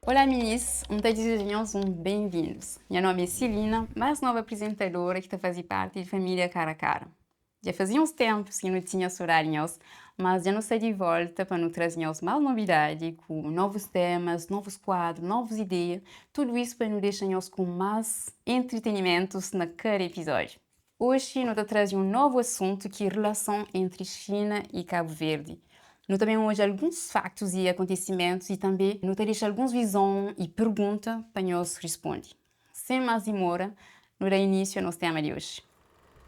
Olá minis, N ta dizeja nhos un ben-vindus. Nha nomi é Silina, más nova aprizentadora ki ta faze parti di família Kara Kara. Dja fazia uns ténpus ki nu tinha sodadi nhos, mas dja nu sta di volta pa nu traze nhos más nobidadi ku novus temas, novus kuadru, novus ideia, tudu isu pa nu dexa nhos ku más entritenimentus na kada epizódiu. Oxi nu ta traze un novu asuntu ki relason entri Xina i Kabu Verdi. Nu ta ben odja alguns faktus i akontesimentus i tanbe nu ta dexa alguns vizon i pergunta pa nhos risponde. Sen más dimora, nu da inísiu a nos tema di oxi.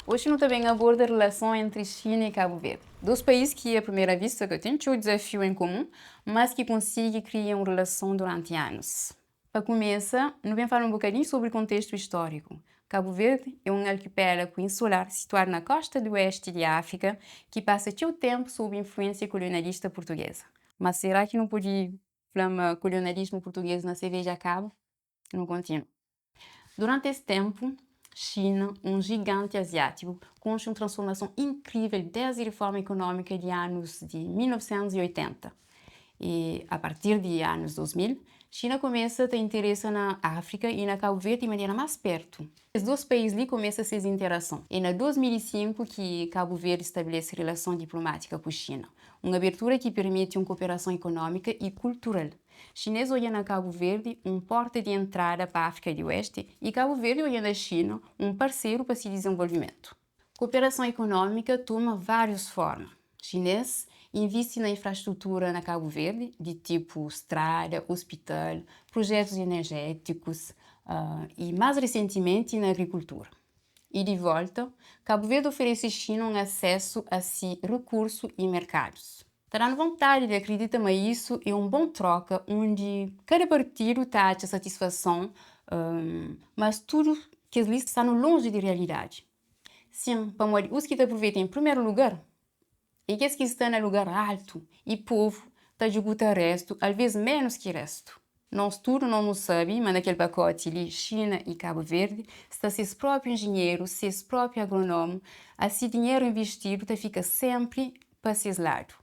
Oxi nu ta ben aborda relason entri Xina i Kabu Verdi. Dos país ki a primera vista ka ten txeu dizafiu en komun, mas ki konsigi kria un relason duranti anus. Pa kumesa, nu ben fala un bokadinhu sobri kontestu istóriku. Kabu Verdi é un arkipélagu insular situadu na kósta di oésti di Áfrika ki pasa txeu ténpu sob influénsia kolonialista purtugeza. Mas será ki nu pode fla ma kolonialismu purtugês na CV dja kaba? Nu kontinua. Duranti es ténpu, Xina, un jiganti aziátiku, konxe un transformason inkrível désdi riforma ikonómika di anus di 1980. I a partir di anus 2000, Xina kumesa ta interesa na Áfrika i na Kabu Verdi di manera más pértu. Es dos país li kumesa ses interason. É na 2005 ki Kabu Verdi stabelese relason diplomátika ku Xina, un abertura ki pirmiti un koperason ikonómika i kultural. Xinês odja na Kabu Verdi un porta di entrada pa Áfrika di Oesti i Kabu Verdi odja na Xina un parseru pa si dizenvolvimentu. Koperason ikonómika toma várius forma. Xinês invisti na infrastrutura na Kabu Verdi, di tipu strada, ospital, prujetus enerjétikus i, más resentimenti, na agrikultura. I di volta, Kabu Verdi oferese Xina un asesu a si rikursu i merkadus. Ta da-nu vontadi di akridita ma isu é un bon tróka undi kada partidu ta atxa satisfason, mas tudu kes-li sta-nu lonji di rialidadi. Sin, pamodi us ki ta apruveita en primeru lugar é kes ki sta na lugar altu i povu ta djuguta réstu, alvês ménus ki réstu. Nos tudu nos nu sabe ma na kel pakoti li Xina i Kabu Verdi sta ses propi enjinheru, ses propi agronómu, asi dinheru invistidu ta fika senpri pa ses ladu.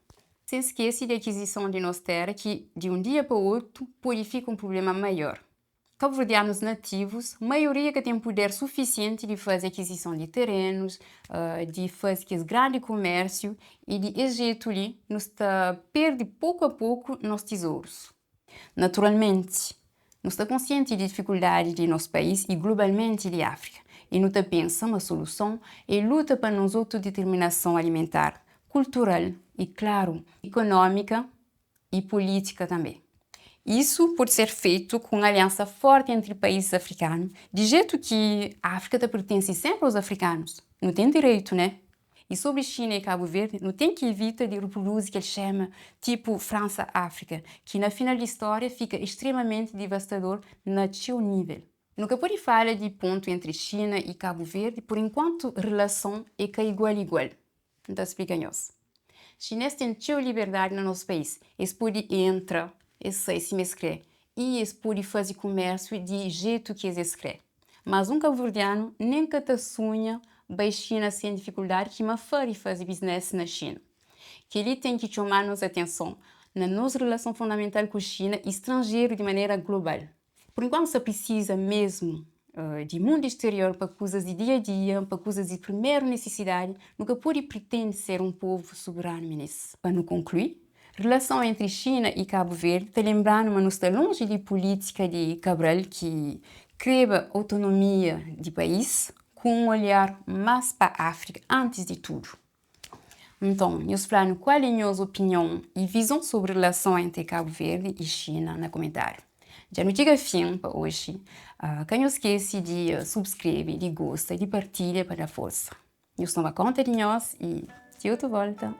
Sen skese di akizison di nos téra ki di un dia pa otu pode fika un prubléma maior. Kabuverdianus nativus, maioria ka ten puder sufisienti di faze akizison di terenus, di faze kes grandi kumérsiu i di es jetu li nu sta perde poku a poku nos tizorus. Naturalmenti, nu sta konsienti di difikuldadi di nos país i globalmenti di Áfrika i nu ta pensa ma soluson é luta pa nos otodeterminason alimentar, kultural i, klaru, ikonómika i pulítika tanbê. Isu pode ser fetu ku un aliansa fórti entri paízis afrikanu, di jetu ki Áfrika ta pertense sénpri aos afrikanus. Nu ten direitu, né? I sobri Xina i Kabu Verdi, nu ten ki ivita di riproduzi kel xéma tipu Fransa-Áfrika, ki na final di stória fika extremamenti divastador na txeu nível. Nu ka pode fala di pontu entri Xina i Kabu Verdi pur inkuantu rilason é ka igual-igual. N ta splika nhos. Xinês ten txeu liberdadi na nos país. Es pode entra, es sai sima es krê i es pode faze kumérsiu di jetu ki es es krê. Mas un kabuverdianu nen ka ta sunha bai Xina sen difikuldadi ki mafari faze biznés na Xina. Kel-li ten ki txoma nos atenson na nos rilason fundamental ku Xina i stranjeru di manera global. Pur inkuantu sta prisiza mesmu di mundu exterior pa kuzas di dia-a-dia, pa kuzas di primeru nisisidadi, nu ka pode pretende ser un povu soberanu minis. Pa nu konklui, rilason entri Xina i Kabu Verdi ta lenbra-nu ma nu sta lonji di pulítika di Cabral ki kreba otonomia di país ku un olhar más pa Áfrika antis di tudu. Nton, nhos fla-nu kual é nhos opinion i vizon sobri rilason entri Kabu Verdi i Xina na kumentáriu. Dja nu txiga fin pa oxi. Ka nhos skese di subskrebe, di gosta, di partilha pa da forsa. Nhos toma konta di nhos i ti otu volta!